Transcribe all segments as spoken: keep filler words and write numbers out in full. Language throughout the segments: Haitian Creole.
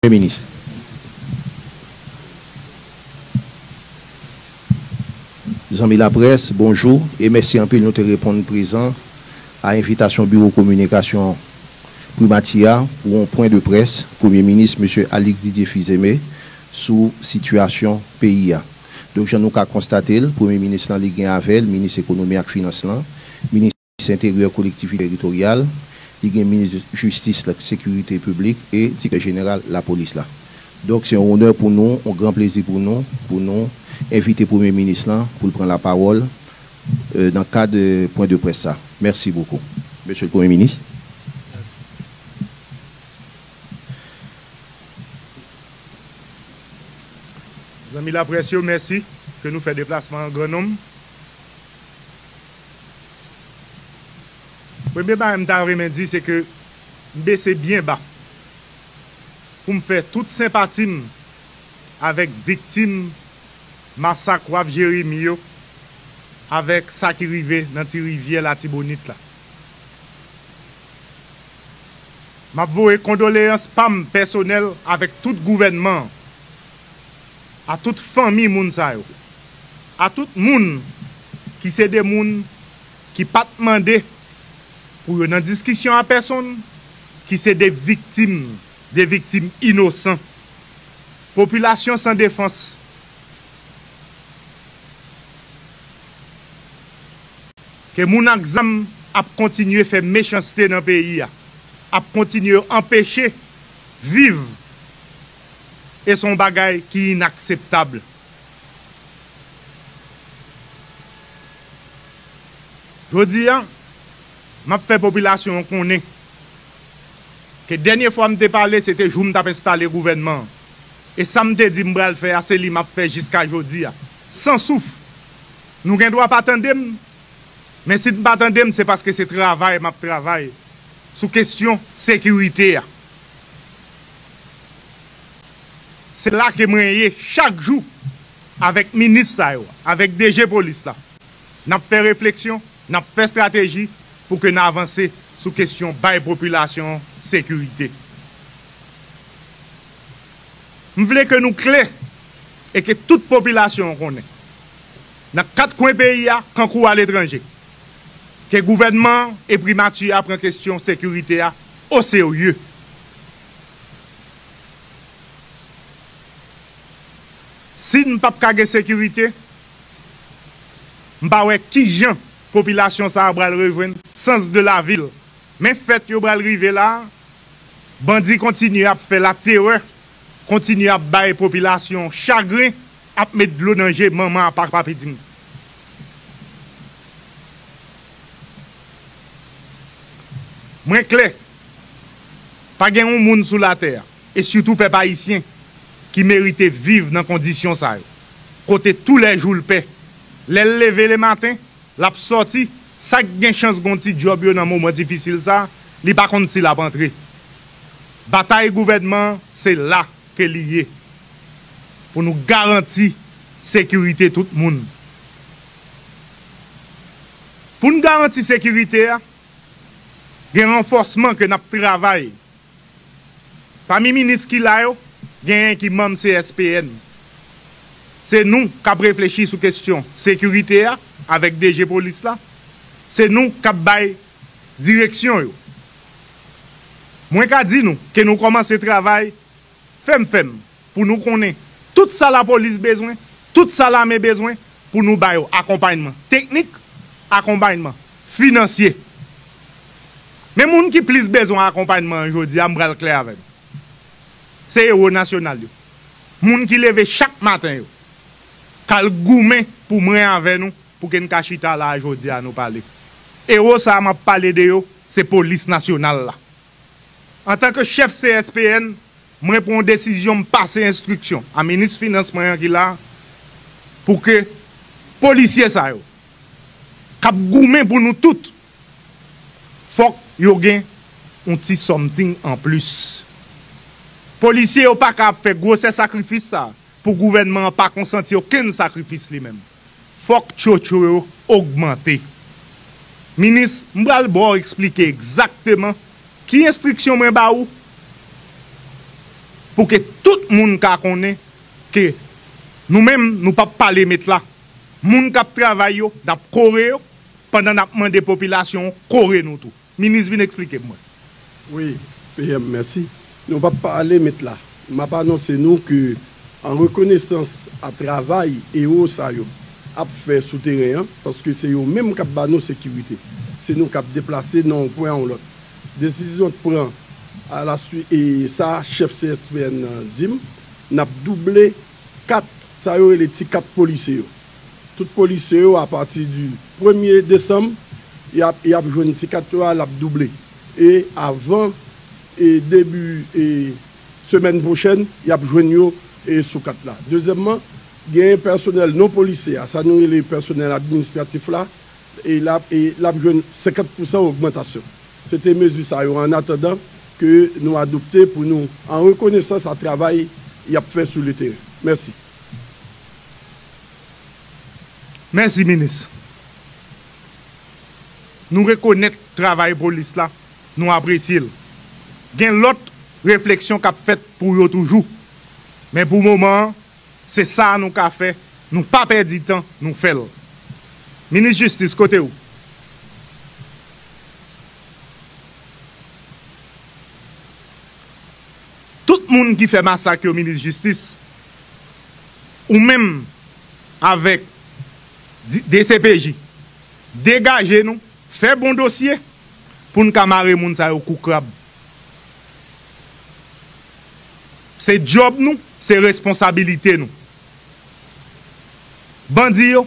Premye Minis. Zanmi laprès, bonjou e mèsi anpil nou te reponn prezan a envitasyon Biwo Kominikasyon Primati a pou yon pwen de près Premye Minis, Mesye Alix Didier Fils-Aimé, sou sitiyasyon peyi a. Donk, jan nou ka konstate l, Premye Minis lan, li gen avè l Minis Ekonomi ak Finans lan, Minis Enteryè, Kolektivite Teritoryal, li gen Minis Jistis, Sekirite Piblik e Direktè Jeneral Lapolis la. Donk, se yon onè pou nou, yon gran plezi pou nou, pou nou envite Premye Minis lan pou l pran lapawòl, euh, nan kad, euh, pwen de près sa. Mèsi bokou, Mesye le Premye Minis. Zanmi laprès yo, mèsi ke nou fè deplasman an gran nonm. Premye bagay m ta renmen di, se ke m bese byen ba pou m fè tout senpati m avèk viktim masak Waf Jeremi yo, avèk sa ki rive nan Ti Rivyè Latibonit la. M ap voye kondoleyans pa m pèsonèl avèk tout gouvènman an, a tout fanmi moun sa yo, a tout moun ki se de moun ki pa t mande pou yo nan diskisyon a pèsonn, ki se de viktim, de viktim inosan. Popilasyon san defans. Ke moun ak zam ap kontinye fè mechanste nan peyi a, ap kontinye anpeche viv, e se yon bagay ki inakseptab. Jodi a, m ap fè popilasyon an konnen ke dènye fwa m te pale, se te jou m t ap enstale gouvènman an. E sa m te di m pral fè a, se li m ap fè jiska jodi a. San souf. Nou gen dwa pa tande m, men si n pa tande m, se paske se travay m ap travay sou kesyon sekirite a. Se la ke mwen ye chak jou avèk minis sa yo, avèk D G polis la. N ap fè refleksyon, n ap fè estrateji pou ke n avanse sou kesyon bay popilasyon an sekirite. M vle ke nou klè e ke tout popilasyon an konnen, nan kat kwen peyi a, kankou aletranje, ke gouvènman an e primati a pran kesyon sekirite a oserye. Si n p ap ka gen sekirite, m pa wè kijan popilasyon sa a pral rejwenn sans de lavi l. Men fèt yo pral rive la a, bandi kontinye ap fè laterè, kontinye ap bay popilasyon chagren, ap met dlo nan je manman a papa pitit. Mwen klè, pa gen yon moun sou latè a, e sitou pèp ayisyen, ki merite viv nan kondisyon sa yo, kote toulèjou l pè. Lè l leve lematen, l ap sòti, sa k gen chans gen yon ti djòb yo nan moman difisil sa, li pa konn si l ap antre. Batay gouvènman an, se la ke li ye, pou nou garanti sekirite tout moun. Pou n garanti sekirite a, gen ranfòsman ke n ap travay. Pami minis ki la yo, genyen ki manm C S P N. Se nou k ap reflechi sou kesyon sekirite a avèk D G polis la. Se nou k ap bay direksyon yo. Mwen ka di nou ke nou kòmanse travay fèm fèm pou nou konnen tout sa lapolis bezwen, tout sa lame bezwen, pou nou ba yo akonpayman teknik, akonpayman finansye. Men moun ki plis bezwen akonpayman an jodi a, m pral klè avè nou. Se ewo nasyonal yo. Moun ki leve chak maten yo, k al goumen pou mwen avè nou, pou ke n ka chita la a jodi a nou pale. Ewo sa a m ap pale de yo, se polis nasyonal la. Antanke chèf C S P N, mwen pran yon desizyon, m pase enstriksyon a minis finans mwen an ki la, pou ke polisye sa yo, k ap goumen pou nou tout, fòk yo gen yon ti something anplis. Polisye yo pa ka ap fè gwosè sakrifis sa a pou gouvènman an pa konsanti okenn sakrifis li menm. Fòk tchotcho yo ogmante. Minis, m pral ba w eksplike egzakteman ki enstriksyon mwen ba ou, Pou ke tout moun ka konnen ke nou menm, nou p ap pale met la. Moun k ap travay yo, n ap kore yo, pandan n ap mande popilasyon an kore nou tou. Minis, vin eksplike m mwen. Wi, P M, mèsi. Nou p ap pale met la. M ap anonse nou ke, an rekonesans a travay ewo sa yo ap fè sou teren an, paske se yo menm k ap ba nou sekirite. Se nou k ap deplase nan yon pwen a yon lòt. Desizyon k pran alasui-, e sa chèf C S P N nan di m, n ap double kat, sa yo rele ti kat polisye yo. Tout polisye yo, apati di premye desanm, y ap, y ap jwenn ti kat yo a, l ap double. E avan, e debi, e semèn pwochèn, y ap jwenn yo, e sou kat la. Dezyèmman, gen pèsonèl non polisye a, sa nou rele pèsonèl administratif la, e l ap, e l ap jwenn senkant pousan ogmantasyon. Se te mezi sa yo, an atandan ke nou adopte pou nou, an rekonesans a travay y ap fè sou le teren. Mèsi. Mèsi, minis. Nou rekonèt travay polis la, nou apresye l. Gen lòt refleksyon k ap fèt pou yo toujou. Men pou moman an, se sa nou ka fè, nou pa pèdi tan, nou fè l. Minis Jistis, kote w? Tout moun ki fè masak yo, minis jistis, ou menm avèk di-, D C P J, degaje nou, fè bon dosye pou n ka mare moun sa yo kou krab. Se djòb nou, se responsabilite nou. Bandi yo,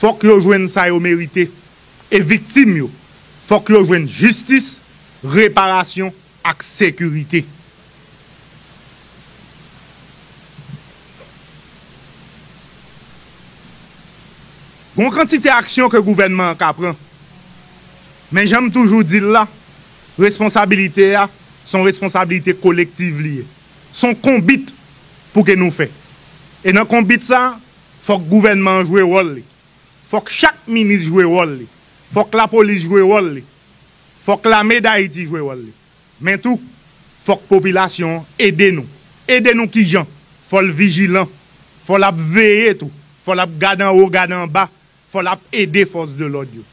fòk yo jwenn sa yo merite. E viktim yo, fòk yo jwenn jistis, reparasyon ak sekirite. Gon kantite aksyon ke gouvènman an ka pran. Men jan m toujou di l la, responsabilite a, se yon responsabilite kolektiv li ye. Se yon konbit pou ke nou fè. E nan konbit sa, fòk gouvènman an jwe wòl li. Fòk chak minis jwe wòl li. Fòk lapolis jwe wòl li. Fòk Lame Dayiti jwe wòl li. Men tou, fòk popilasyon an ede nou. Ede nou kijan? Fò l vijilan. Fò l ap veye tou. Fò l ap gade anwo, gade anba. Fò l ap ede fòs de lòd yo.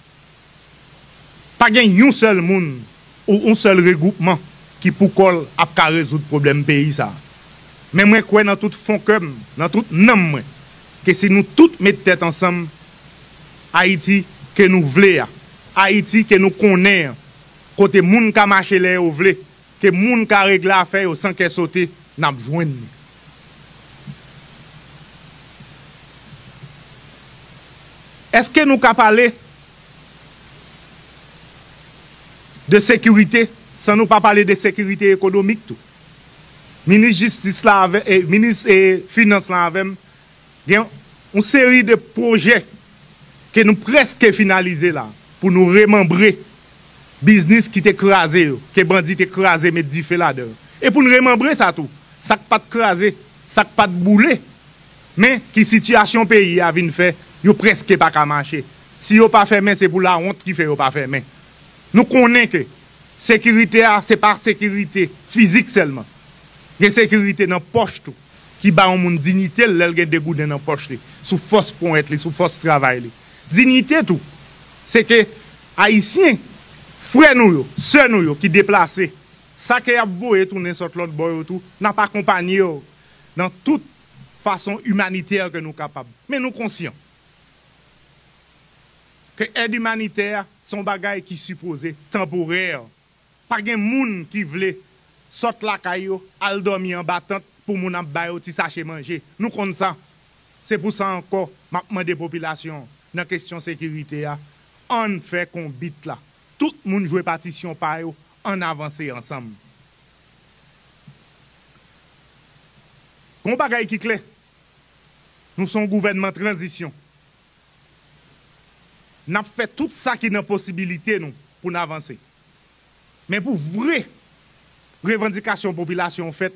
Pa gen yon sèl moun ou yon sèl regwoupman ki pou kò l ap ka rezoud pwoblèm peyi sa a. Men mwen kwè nan tout fon kè m, nan tout nanm mwen, ke si nou tout met tèt ansanm, Ayiti ke nou vle a, Ayiti ke nou konnen an, kote moun ka mache lè yo vle, ke moun ka regle afè yo san kè sote, n ap jwenn li. Èske nou ka pale de sekirite san nou pa pale de sekirite ekonomik tou? Minis jistis la avè, e, minis, e, finans lan avè m, gen yon seri de pwojè ke nou prèske finalize la pou nou remanbre biznis ki te kraze yo, ke bandi te kraze met dife ladan yo. E pou n remanbre sa tou, sa k pa t kraze, sa k pa t boule, men ki sitiyasyon peyi a vin fè yo prèske pa ka mache. Si yo pa fèmen, se pou lawont ki fè yo pa fèmen. Nou konnen ke sekirite a, se pa sekirite fizik sèlman. Gen sekirite nan pòch tou, ki ba yon moun diyite l lè l gen de gouden nan pòch li, sou fòs ponyèt li, sou fòs travay li. Diyite tou, se ke Ayisyen, frè nou yo, sè nou yo ki deplase, sa ke y ap voye tounen sot lòt bò yo tou, n ap akonpanye yo nan tout fason imanitè ke nou kapab. Men nou konsyan ke èd imanitè a se yon bagay ki sipoze tanporè. Pa gen moun ki vle sot lakay yo, al dòmi anba tant pou moun ap ba yo ti sache manje. Nou konn sa. Se pou sa ankò, m ap mande popilasyon an, nan kesyon sekirite a, ann fè konbit la. Tout moun jwe patisyon pa yo, ann avanse ansanm. Gon bagay ki klè, nou se yon gouvènman tranzisyon. N ap fè tout sa ki nan posibilite nou pou n avanse. Men pou vre revandikasyon popilasyon an fèt,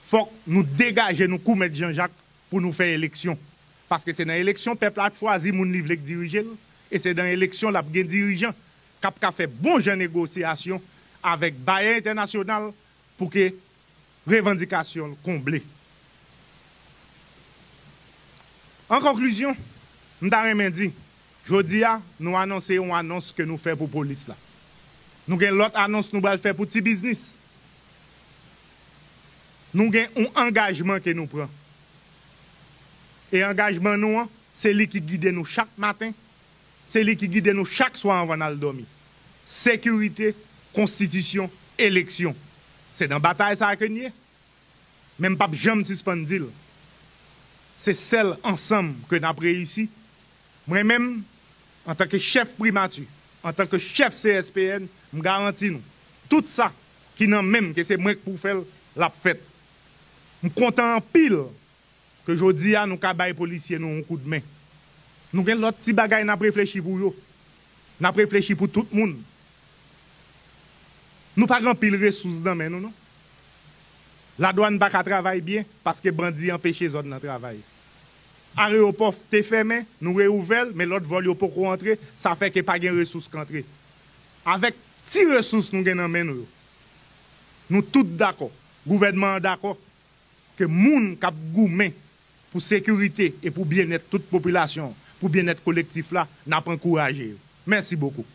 fòk nou degaje nou kou Mèt Jan Jak pou nou fè eleksyon. Paske se nan eleksyon pèp la ap chwazi moun li vle k dirije l, e se nan eleksyon l ap gen dirijan k ap ka fè bon jan negosyasyon avèk bayè entènasyonal pou ke revandikasyon l konble. An konklizyon, m ta renmen di, jodi a, nou anonse yon anons ke nou fè pou polis la. Nou gen lòt anons nou pral fè pou ti biznis. Nou gen yon angajman ke nou pran. E angajman nou an, se li ki gide nou chak maten, se li ki gide nou chak swa anvan n al dòmi. Sekirite, konstitisyon, eleksyon. Se nan batay sa a ke n ye. Men m p ap janm sispann di l. Se sèl ansanm ke n ap reyisi. Mwen menm, antanke chèf primati, antanke chèf C S P N, m garanti nou, tout sa ki nan men m, ke se mwen k pou fè l, l ap fèt. M kontan anpil ke jodi a nou ka bay polisye nou yon koudmen. Nou gen lòt ti bagay n ap reflechi pou yo. N ap reflechi pou tout moun. Nou pa gen anpil resous nan men nou, non. Ladwàn pa ka travay byen paske bandi anpeche zòn nan travay. Areyopò te fèmen, nou reouvè l, men lòt vòl yo poko antre, sa fè ke pa gen resous k antre. Avèk ti resous nou gen nan men nou yo, nou tout dakò, gouvènman an dakò, ke moun k ap goumen pou sekirite e pou byennèt tout popilasyon, pou byennèt kolektif la, n ap ankouraje yo. Mèsi bokou.